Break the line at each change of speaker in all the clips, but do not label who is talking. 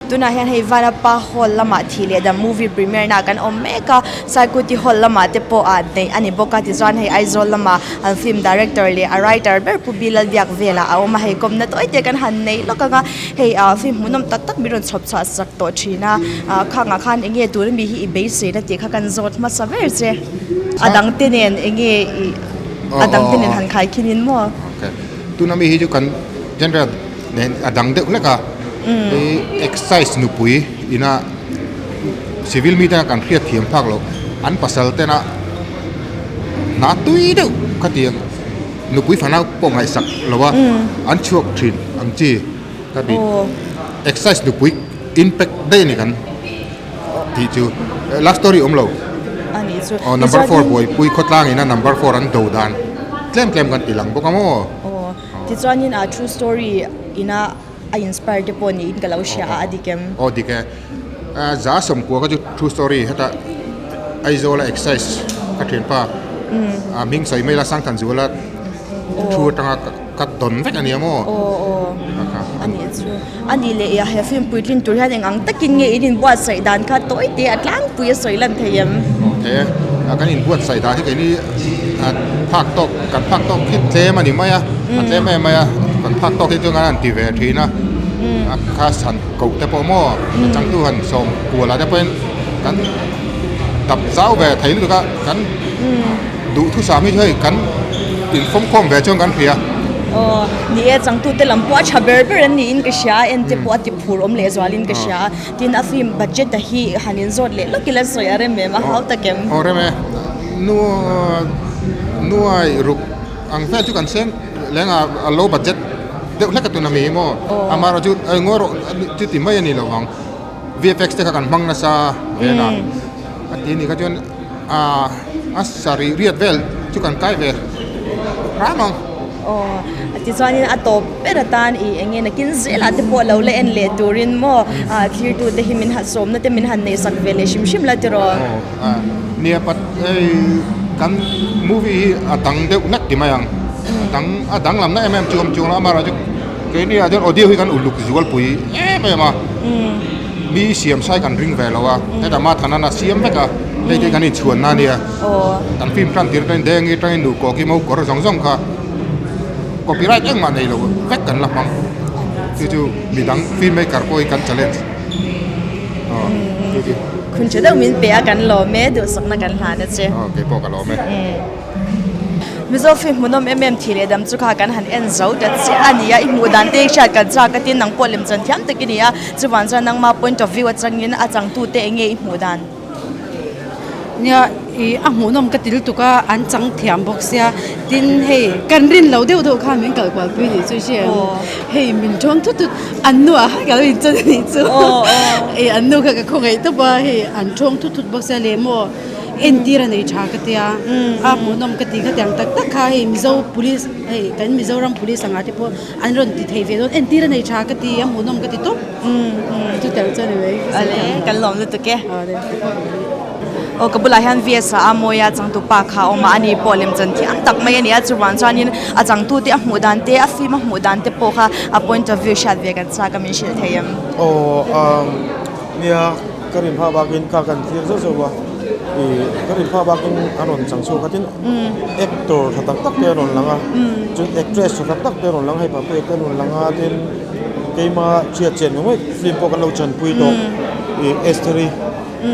Tunah hian hei Vanapa Hall lamah thih leh dam movie premiere na ah kan awm mek a, Saikuti Hall lamah te pawh ah neih a ni bawk a, tichuan hei Aizawl lama an film director leh a writer ber Pu Bilal Biak velah a awm a, hei kawmna tawi te kan han nei lawk ang a, hei ah film hmuhnawm tak tak min rawn chhawp chhuah sak tawh thin a, ah khang ah khan eng nge tuna mi hi i beisei na tih kha kan zawt hmasa ber che, a dang te nen eng nge i a dang te nen han khai khin in maw?
Tuna mi hi chu kan general. Nen a dang deuh hlek a, hei excise nupui ina civil mi tena kan hriat thiam phak loh an pasal tena hna tui deuh kha ti ang nupui fanau pawh ngaihsak lo a an chhuak thin ang chi ka ti excise nupui impact daih a ni kan tih chu love story awm lo aw number four buaipui khawtlang ina number four an do dan tlem tlem kan ti lang bawk a maw.
Tichuanin a true story ina a inspire te pawh niin ka lo hria a, a dik em?
Aw dik e. Za sawmkua kha chu true story heta Aizawla excise ka thianpa a hming sawi mai la Sangthanzuala thu atanga ka dawn vek a nia maw?
Aw aw a nih chu. A nih leh i he film puitlin tur hian eng ang takin nge in inbuatsaih dan kha tawi te a tlangpui a sawi lan thei em?
Awk e, kan inbuatsaih dan hi keini phak tawk kan phak tawk hi tlem a ni mai a, a tlem em mai a, kan phak tawk hi chu ngan an ti ve thin a, a kha san koh te pawh maw a changtu han sawm kual ah te pawhin kan dap zau ve thei lutuk a, kan Duhthusam hi chu hei kan infawmkhawm ve chuan kan hria.
Aw, ni e, changtute lam pawh a tha ber ber an niin ka hria a, en te pawh a ti phur awm leh zualin ka hria a. Tin, a film budget a hi han inzawt leh lawk ila sawi a rem em, a hau tak em?
Aw rem e, nu nuai ruk ang vel chu kan seng leng a, a low budget deuh hlek a tun a mi maw? Amaherawhchu ngawi rawh chuti mai a ni lo ang, VFX te kha kan hmang nasa vel a, a ti a nih kha chuan. Aaa a sarih riat vel chu kan kai ve hram ang.
Aw tichuanin a tawp ber atan ih eng nge nakin zelah te pawh lo la en leh turin maw ah thlirtute hi min han sawmna te min han neihsak ve leh hrim hrim la tiraw.
Aw a nia pat hei kan movie hi a dang deuh hlek ti mai ang a dang a danglamna em em chu awm chuang lo amaherawhchu keini ah chuan audio hi kan uluk zualpui em em a. Mi siam sai kan ring ve lo a, hetah mah than a siam vek a, hei te kan inchhuan na ania, kan film tan tir atangin dengi atangin nu kawki mo kawr zawng zawng kha copyright engmah nei lo vek kan la hmang, chu chu midang film maker pawh hi kan challenge aw chu chu.
Khun tha deuh min pe a kan lawm e, duhsakna kan hlan a che.
Aw keipawh ka lawm e.
Mizo film hmuhnawm em em thih leh dam chu kha kan han en zo ta chiah a ni a, i hmuh dan te hriat kan chak a tin nang pawh lem chan thiam tak i ni a, chuvang chuan nangma point of view atangin a changtu te eng nge i hmuh dan?
Nia ih a hmuhnawm ka ti lutuk a, an chang thiam bawk sia, tin hei kan rin lo deuh deuh khan min kal kual pui nih chu hria em, hei min tawng thut thut an nu ah khan ka lo inchawt a nih chu, ih an nu kha ka khawngaih tawp a, hei an tawng thut thut bawk sia leh maw. Entir a nei tha ka tia, a hmuhnawm ka ti khatiang tak tak kha hei Mizo police hei kan Mizoram police anga te pawh an rawn ti thei ve dawn entir a nei tha ka ti a hmuhnawm ka ti tawp chu tel chu a ni mai.
Ale kan lawm lutuk e. Aw ka bulah hian VS a mawi a changtu pa kha a awm a ani pawh lemchan thiam tak mai a ni a chuvang chuanin a changtu te a hmuh dan te a film a hmuh dan te pawh kha a point of view hriat ve kan chak a min hrilh thei em.
Aw nia. Ka rin phak bakin kha kan thlir zauh zauh a, ih ka rin phak bakin a rawn chang chhuak a tin actor tha tak tak te a rawn lang a, chuan actress tha tak tak te a rawn lang a hei papuia te a rawn lang a tin keima hriat chian ngawih ngawih film pawh kan lo chanpui tawh ih Estheri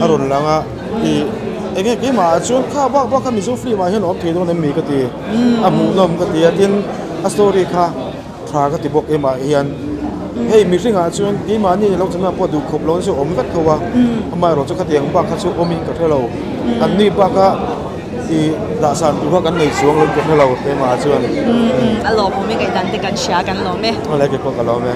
a rawn lang a, ih eng nge keimah ah chuan kha bak bak kha Mizo film ah hian a awm thei dawn em mi ka ti, a hmuhnawm ka ti a tin a story kha. Tha ka ti bawk emah hian hei mihringah chuan keimahni lo chana pawh duh khawp lo chu awm vek tho a, amaherawh chu khatiang bak kha chu awmin ka hre lo, an ni baka ih dahsan tur kha kan nei chuang lo in ka hre lo keimah chuan.
A lawmawm e ngaihdan te kan hria kan lawm e.
Awle kei pawh ka lawm e.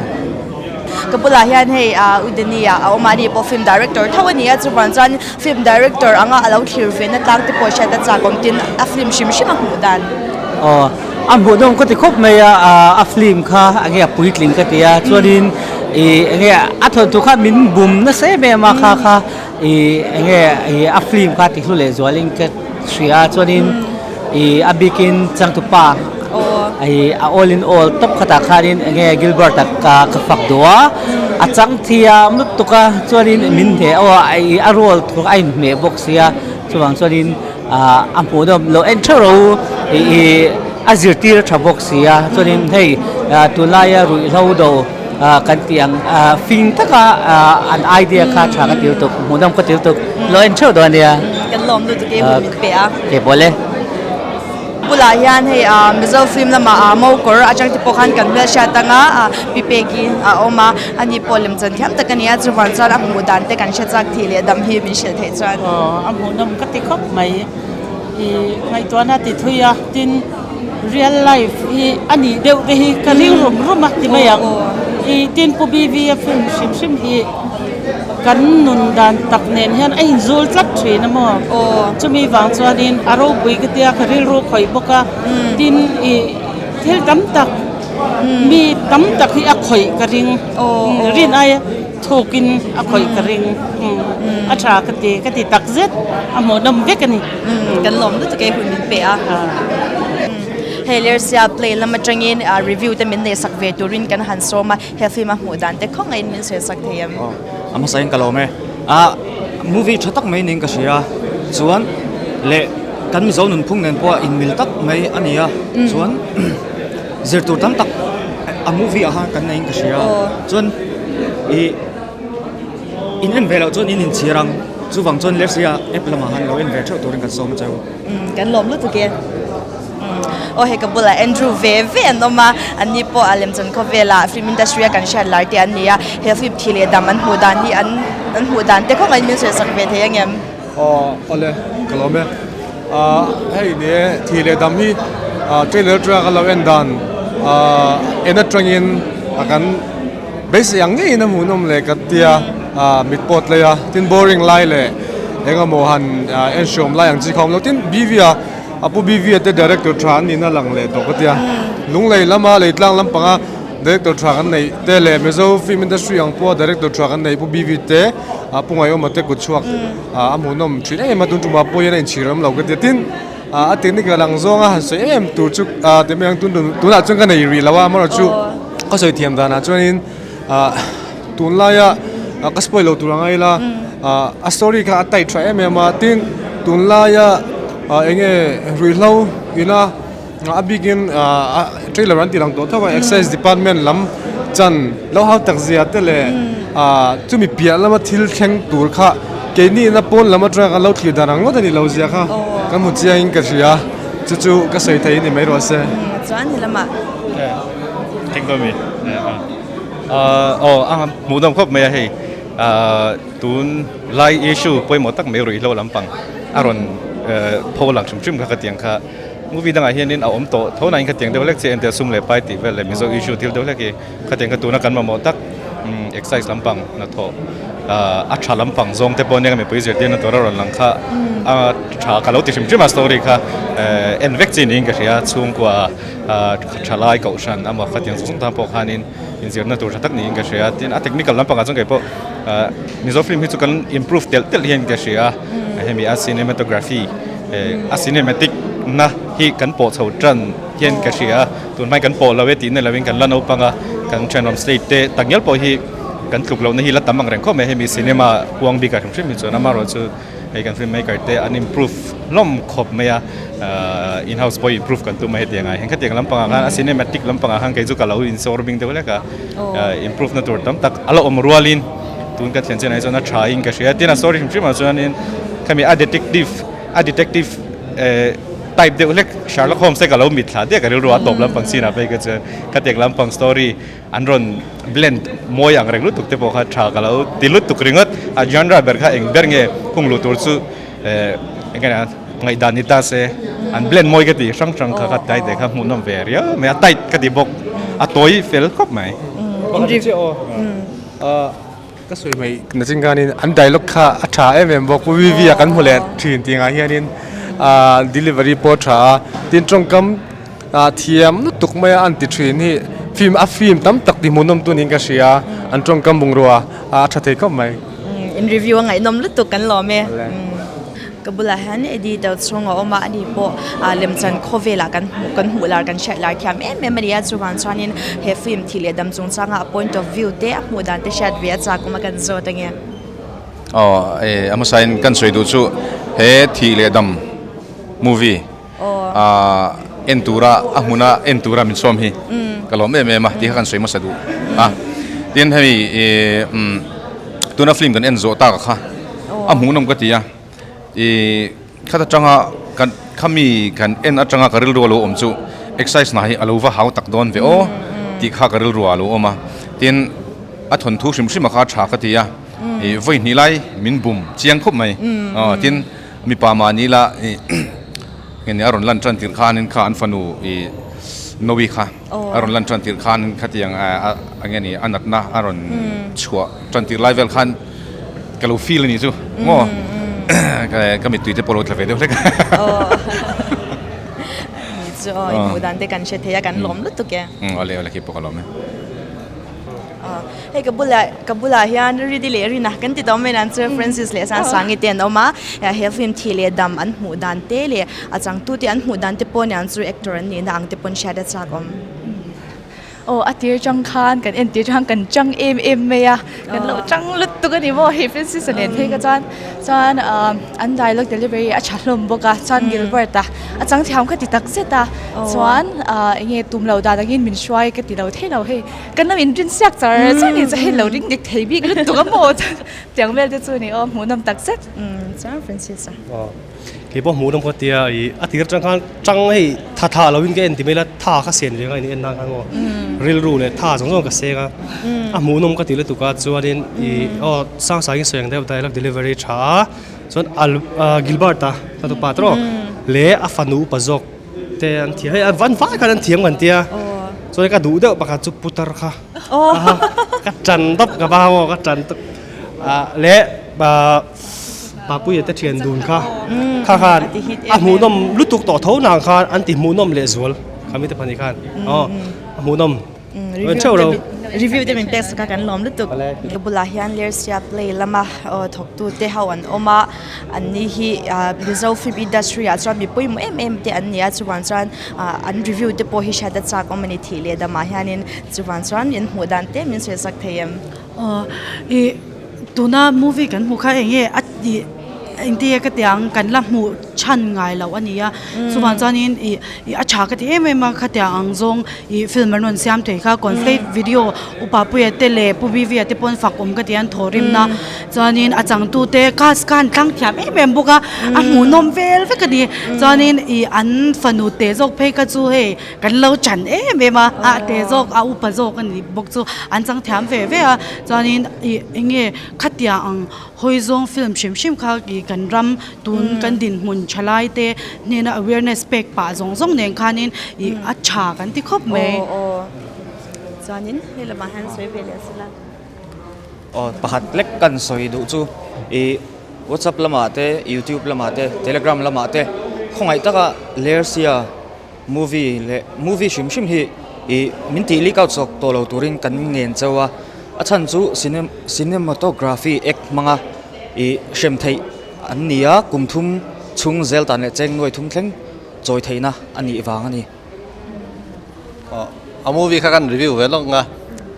Ka bulah hian hei Udeni ah a awm a, ani pawh film director tho a ni a, chuvang chuan film director anga a lo thlir ve na tlang te pawh hriat a chak awm tin a film hrim hrim a hmuh dan.
Aw. A hmuhnawm ka ti khawp mai a, a film kha enge a puitling ka ti a, chuanin ih enge a thawnthu kha min bum nasa em em a kha kha ih enge ih a film kha tihlu leh zualin ka hria a, chuanin ih a bikin changtupa I a all in all tawp khatah khanin enge Gilbert-a ka ka fak duh a, a chang thiam lutuk a chuanin min hneh aw a i a role thawk a inhmeh bawk sia chuvang chuanin ah a hmuhnawm lo en theuh rawh u ih ih a zirtir a tha bawk sia chuanin hei ah tunlaia ruihhlo do ah kan tih ang ah fing taka ah an idea kha tha ka ti lutuk hmuhnawm ka ti lutuk lo en theuh dawn a nia.
Kan lawm lutuk e hun min pe a.
Ke pawh le.
Bulah hian hei ah Mizo film lamah ah mo kawr atang te pawh khan kan hmel hriat anga ah pi peki a awm a ani pawh lemchan thiam tak a ni a chuvang chuan a hmuh dan te kan hre chak thih leh dam hi min hrilh theih chuan.
Aw a hmuhnawm ka ti khawp mai ih ngaihtuahna ti thui a tin real life hi a nih deuh te hi ka ring rum rum a ti mai ang ih tin Pu BV a film hrim hrim hi Kan nun dan tak nen hian a inzul tlat thin a maw? Chumi vang chuanin a ropui ka tia ka rilru khawih bawk a, tin ih thil tam tak mi tam tak hi a khawih ka ring, rin aia thukin a khawih ka ring, a tha ka ti, ka ti tak zet a hmuhnawm vek a ni.
Kan lawm lutuk e hun min pe a. Hei Lersia play lam atangin review te min neihsak ve turin kan han sawm a. He film a hmuh dan te khawngaihin min sawi sak thei em?
A hmasa in ka lawm e. A movie tha tak mai niin ka hria a, chuan leh kan Mizo nunphung nen pawh a inmil tak mai a ni a, chuan zir tur tam tak a movie ah khan kan neiin ka hria a, chuan ih in en ve loh chuan in inchhir ang, chuvang chuan Lersia app lamah khan lo en ve theuh turin kan sawm a cheu.
Kan lawm lutuk e. Aw hei ka bulah Andrew ve ve an awm a, an ni pawh a lemchan khawvelah film industry a kan hriat lar te an ni a, he film thi leh dam an hmuh dan hi an an hmuh dan te khawngaihin min sawi sak ve thei angem?
Aw awle ka lawm e, ah hei ni e thi leh dam hi ah trailer atanga kan lo en dan ah en atangin a kan beisei ang ngeiin a hmuhnawm leh ka tia ah mit pawh tlei a tin boring lai leh engemaw han en hriawm lai ang chi kha awm lo tin BV a. A pu BV a te director tha an nihna lang leh tawh ka tia. Lunglei lama Leitlang lampanga director tha kan neih te leh Mizo film industry ang pawha director tha kan neih Pu BV te a pu Ngaihawma te kut chhuak a hmuhnawm thin em em a tun tumah pawh hian a inchhir awm lo ka tia. Tin, a technical ang zawnga han sawi em em tur chu ti mai ang tun tunah chuan ka nei rih lo a amaherawhchu ka sawi thiam danah chuanin Tunlaia ka spoil lo tur anga ila a story kha a tight tha em em a tin tunlaia enge ruihhlo ina a bikin trailer an tih lang tawh tho a excise department lam chan lo hau tak zia te leh chumi piah lama thil thleng tur kha keini ina pawn lam atanga kan lo thlir dan ang ngawt a ni lo zia kha ka hmu chiang in ka hria chu chu ka sawi thei a ni mai rawh se.
Chuan helamah.
Aw a hmuhnawm khawp mai a hei tun lai issue pawimawh tak mai ruihhlo lampang a rawn pho lang hrim hrim kha ka tiang kha movie dangah hianin a awm tawh tho nain ka tiang deuh hlek che entir sum leh pai tih vel leh mizo issue thil deuh hlek hi khatiang kha tuna kan mamawh tak exercise lampang hnathawh a tha lampang zawng te pawh nia mipui zirtirna tur a rawn lang kha a tha ka lo ti hrim hrim a story kha en vek chi niin ka hria chhungkua thalai kohhran amaw khatiang zawng zawng tan pawh khanin inzirna tur tha tak niin ka hria tin a technical lampangah chuan kei pawh Mizo film hi chu kan improve telh telh hian ka hria hemi a cinematography a cinematic na hi kan pawh chho tan hian ka hria tunhmai kan pawh lo e tih na lovin kan la naupang a kan thenawm state te takngial pawh hi kan tluk lohna hi la tam ang reng khawp mai hemi cinema huang bikah hrim hrim hi chuan amaherawhchu Hei kan film maker te an improve hlawm khawp mai a, in house pawh improve kan tum a hetiang ah hian khatiang lampangah khan a cinematic lampangah khan kei chu ka lo insawr bing deuh hlek a, improve na tur tam tak a la awm rualin tun ka thlen chin ah hi chuan a tha in ka hria tin a story hrim hrim ah chuanin khami a detective a detective eh type deuh hlek Sherlock Holmes te ka lo mit thla diak a rilru a tawp lampang chin ah phei kha chuan khatiang lampang story An rawn blend mawi ang reng lutuk te pawh kha tha ka lo ti lutuk ringawt. A genre ber kha eng ber nge khung luh tur chu eh eng nge ngaihdan ni ta se an blend mawi ka ti hrang hrang kha kha tight te kha hmuhnawm ve riau mai a tight ka ti bawk a tawi fel khawp mai.
Ka sawi mai na ching khanin an dialogue kha a tha em em bawk pu VV a kan hmu leh thin tih angah hianin ah delivery pawh a tha a tin tawngkam ah thiam lutuk mai a an ti thin hi film a film tam tak ti hmuhnawm tu niin ka hria an tawngkam bungrua a tha thei khawp mai.
In review a ngaihnawm lutuk kan lawm e. Ka bulah hian Eddie Tochhawng a awm a, ani pawh ah lemchan khawvelah kan hmuh kan hmuh lar kan hriat lar thiam em em a ni a, chuvang chuanin he film thih leh dam chungchanga a point of view te a hmuh dan te hriat ve a chak awm a kan zawt ange.
Aw eh a hmasain kan sawi duh chu he thih leh dam movie ah en tura a hmuna en tura min sawm hi ka lawm em em a tih kha kan sawi hmasa duh a, tin hemi ih umm tuna film kan en zawh tak kha a hmuhnawm ka ti a. Ih khat atanga kan khami kan en atanga ka rilru a lo awm chu exercise hna hi a lo va hau tak dawn ve aw tih kha ka rilru ah a lo awm a tin a thawnthu hrim hrim a kha a tha ka ti a ih vawi hnih lai min bum chiang khawp mai aw tin mipa mahni la ih nge a rawn lan tan tirh khanin kha an fanu ih Novi kha a rawn lan tan tirh khan khatiang a nge ni a natna a rawn chhuah tan tirh lai vel khan. Ka lo feel a nih chu maw ka mittui te pawh lo tla ve deuh hlek a.
Ni chu aw i hmuh dan te kan hre thei a kan lawm lutuk e.
Awle awle khi pawh ka lawm e.
Hei ka bulah ka bulah hian Ridi leh Rina kan ti tawh mai nan chu Francis leh Sansangi te an awm a he film thih leh dam an hmuh dan te leh a changtu te an hmuh dan te pawh aniang chu actor an nihna ang te pawn hriat a chak awm.
Aw a tir chang khan kan entir chang kan chang em em mai a kan lo chang lutuk a ni maw hei Francis-a nen phei kha chuan chuan ah an dialogue delivery a tha hlawm bawk a chuan Gilbert a a chang thiam kha ti tak zet a chuan ah eng nge tum lo dan angin min hruai ka ti lo thei lo hei kan lo inrin siak char char ni chu hei lo ring dik thei bik lutuk a maw tiang vel te chu a ni aw hmuhnawm tak zet
chuan Francis-a.
Kei pawh hmuh nawm ka tia ih a tir atang khan tang hei tha tha lo in ka en ti mai la tha ka sen ve ngai ni en nan khan maw rilru leh tha zawng zawng ka seng a a hmuh nawm ka ti lutuk a chuanin ih aw sang sang in sawi ang deuh dialogue delivery tha a chuan al Gilbert a ka tupa tawh leh a fanu upa zawk te an thiam hei an vai khan an thiam kan tia chuan ka duh deuh pakhat chu putar kha ka tan dawp ka va maw ka tan tawp ah leh ah. Papuia te thian dun kha kha khan a hmuhnawm lutuk tawh tho nang khan an ti hmuhnawm leh zual khami te pahnih khan aw a hmuhnawm theuh lo.
Review te min pek sak a kan lawm lutuk. Ka bulah hian Lersia play lama thawktu te ho an awm a an ni hi Mizo film industry ah chuan mi pawimawh em em te an ni a chuvang chuan an review te pawh hi hriat a chak awm a ni thih leh damah hianin chuvang chuan in hmuh dan te min sawi sak thei em.
Aw ih. Tuna movie kan hmuh kha eng nge a tih engtia ka tiang kan la hmuh chhan ngai loh a ni a chuvang chuanin ih ih a tha ka ti em em a khatiang ang zawng ih film an rawn siam thei kha conflict video upa puia te leh pu B V a te pawn fak awm ka ti a an thawh rim na chuanin a changtu te cast khan tlang thiam em em bawk a a hmuhnawm vel vek a ni chuanin ih an fanu teh zawk phei kha chu hei Kan lo chan em em a, a te zawk a upa zawk a nih bawk chu an chang thiam ve ve a chuanin ih eng nge khatiang ang hawi zawng film hrim hrim kha ih kan ram tun kan dinhmun tha lai te hnena awareness pek pah zawng zawng nen khanin ih a tha kan ti khawp mai.
Aw aw chuanin hei lamah hian sawi ve leh sela.
Aw pakhat lek kan sawi duh chu ih WhatsApp lamah te YouTube lamah te Telegram lamah te khawngaih taka Lersia Movie leh movie hrim hrim hi ih min tih leak out zawk tawh lo turin kan ngen chauh a, a chhan chu cinematography act hmanga ih hrem theih an ni a, kum thum chhung zel tan leh cheng nuai thum thleng chawi theihna a nih vang a ni.
A movie kha kan review ve lawk nga,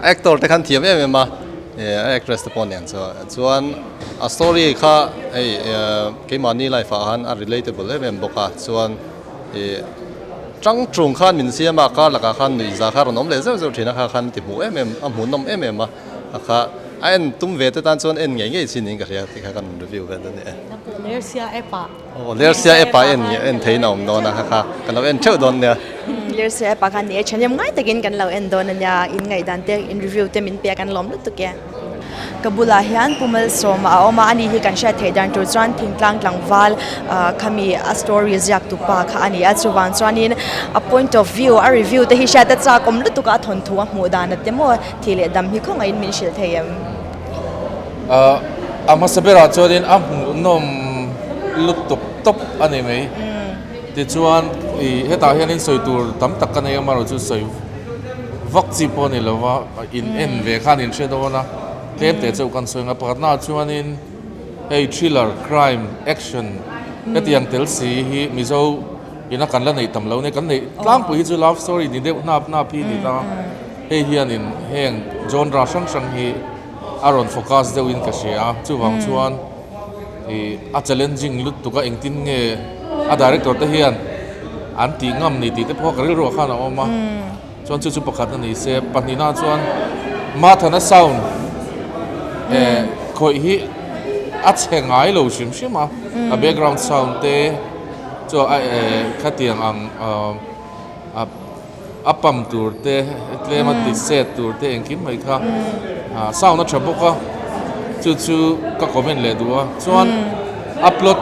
a actor te khan thiam em em a, a actress te pawh nen chuan a story kha hei keimahni life ah khan a relatable em em bawk a chuan. Ih tang tung khan min siam a kar lakah khan nuih za kha rawn awm leh zeuh zeuh thin a kha khan ti hmuh em em a hmuhnawm em em a a kha a en tum ve te tan chuan en ngei ngei chin niin ka hria tih kha kan review vel a ni e.
Lersia app ah.
Aw Lersia app ah en en theiin a awm dawn a kha kha kan lo en theuh dawn nia.
Lersia app ah khan ni e thahnem ngai takin kan lo en dawn a nia in ngaihdan te in review te min pe a kan lawm lutuk e. Ka bulah hian Pu Malsawma a awm a, ani hi kan hriat theih dan tur chuan thingtlang tlangval ah khami a story ziak tu pa kha a ni a, chuvang chuanin a point of view a review te hi hriat a chak awm lutuk a, a thawnthu a hmuh dan a te maw thih leh dam hi khawngaihin min hrilh thei em?
Ah a hmasa berah chuanin a hmuhnawm lutuk tawp a ni mai, tichuan ih hetah hianin sawi tur tam tak ka nei a, amaherawhchu sawi vak chi pawh a ni lo va, in en ve khan in hre dawn a, tlem teh chauh kan sawi ang a, pakhatnaah chuanin hei thriller, crime, action. Hetiang tel si hi Mizo ina kan la neih tam lo nia, kan neih tlangpui hi chu love story ni deuh hnap hnap hi ni ta. Hei hianin heng genre hrang hrang hi a rawn focus deuhin ka hria a, chuvang chuan ih a challenging lutuk a engtin nge a director te hian an tih ngam ni tih te pawh ka rilruah khan a awm a. Chuan chu chu pakhat a ni se, pahnihna chuan Mathana sound eh khawih hi a chhe ngai lo hrim hrim a, a background sound te chu a eh khatiang ang ah a pump tur te tlem a ti set tur te engkim mai kha ah sound a tha bawk a, chu chu ka comment leh duh a, chuan a plot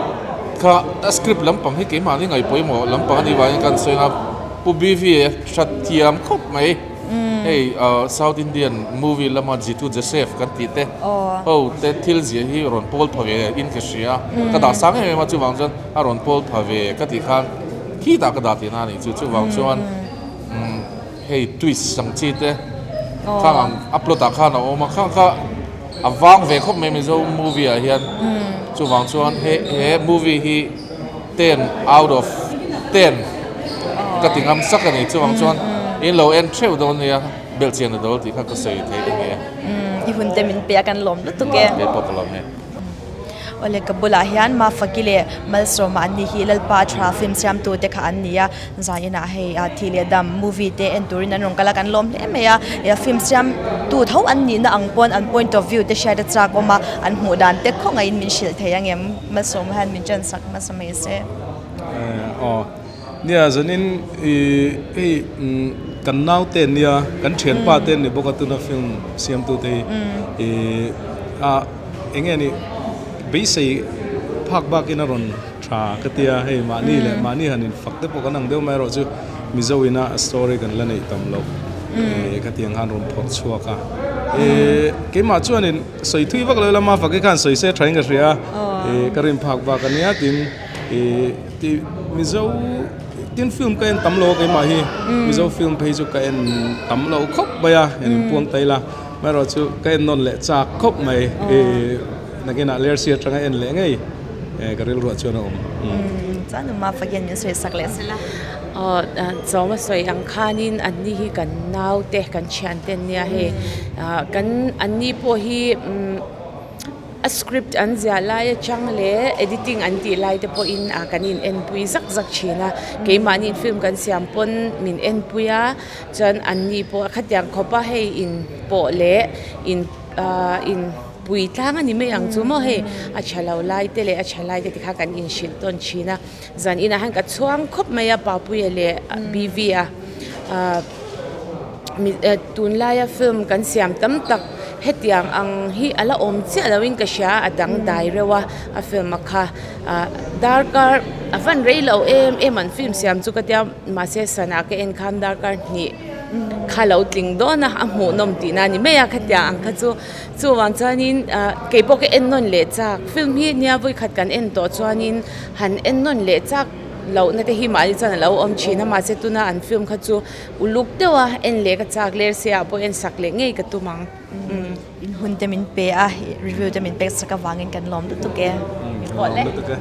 kha a script lampang hi keimahni ngaihpawimawh lampang a nih vangin ka han sawi ang a. Pu BV a hrat thiam khawp mai. Hei South Indian movie lama Jithu Joseph kan tih te ho te thil zia hi rawn pawl pha ve in ka hria. Ka dah sang em em a chuvang chuan a rawn pawl pha ve ka tih khan khitah ka dah tihna a nih chu. Chuvang chuan hei twist ang chi te khang ang a plot ah khan a awm a khang kha a vang ve khawp mai Mizo movie ah hian. Chuvang chuan he movie hi. 10 out of 10 ka ti ngam sak a ni chuvang chuan in lo en theuh dawn nia belhchian a dawl tih kha ka sawi theih a ni e.
I hun te min pe a kan lawm lutuk e.
Kei pawh ka lawm e.
Awle ka bulah hian Mafaki leh Malsawma an ni hi Lalpa a tha film siamtu te kha an ni a, zan inah hei thih leh dam movie te en turin an rawn kal a kan lawm hle mai a, film siamtu tho an nihna ang pawn an point of view te hriat a chak awm a, an hmuh dan te khawngaihin min hrilh thei angem? Malsawma hian min ṭan sak hmasa mai se.
Aw nia zanin i hei kan naute nia kan thianpa te ni bawk a tuna film siamtu te hi i a eng nge ni beisei phak bakin a rawn tha ka tia hei mahni leh mahni han infak te pawh kan ang deuh mai erawh chu Mizo ina a story kan la neih tam loh khatiang khan rawn phawrh chhuak a keimah chuanin Sawi thui vak lo lama fak hi khan sawi se thain ka hria a, ka rin phak bak a nia tin ih ti Mizo tin film ka en tam lo a keimah hi Mizo film phei chu ka en tam lo khawp mai a en inpuang ta ila amaherawh chu ka en nawn leh chak khawp mai ih nakinah lersi atanga en leh ngei ka rilruah chuan a awm.
Chuan numa fak hian min sawi sak leh sela.
Aw chawma sawi ang khanin anni hi kan naute kan thiante an nia hei ah kan anni pawh hi umm a script an ziah lai atang leh editing an tih lai te pawhin ah kan in enpui zak zak thin a keimahni film kan siam pawn min enpui a chuan anni pawh khatiang khawp a hei in pawh leh in ah in. Pui tlang a ni mai ang chu maw hei a tha lo lai te leh a tha lai te tikha kan inhrilh tawn thin a zan inah hian ka chhuang khawp mai a Papuia leh BV a ah tunlaia film kan siam tam tak hetiang ang hi a la awm chiah lo in ka hria a dangdai reuh a a film a kha ah darkar a van rei lo em em an film siam chu ka tia mahse sana ka en khan darkar hnih kha lo tling dawn a a hmuhnawm tihna a ni mai a khatiang ang kha chu. Chuvang chuanin kei pawh ka en nawn leh chak film hi nia vawikhat kan en tawh chuanin han en nawn leh chak lohna te hi mahni chuan a lo awm thin a mahse tuna an film kha chu uluk deuh a en leh ka chak ler se ah pawh en sak leh ngei ka tum ang.
In hun te min pe a review te min pek sak avangin kan lawm lutuk e.
Lawm lutuk e.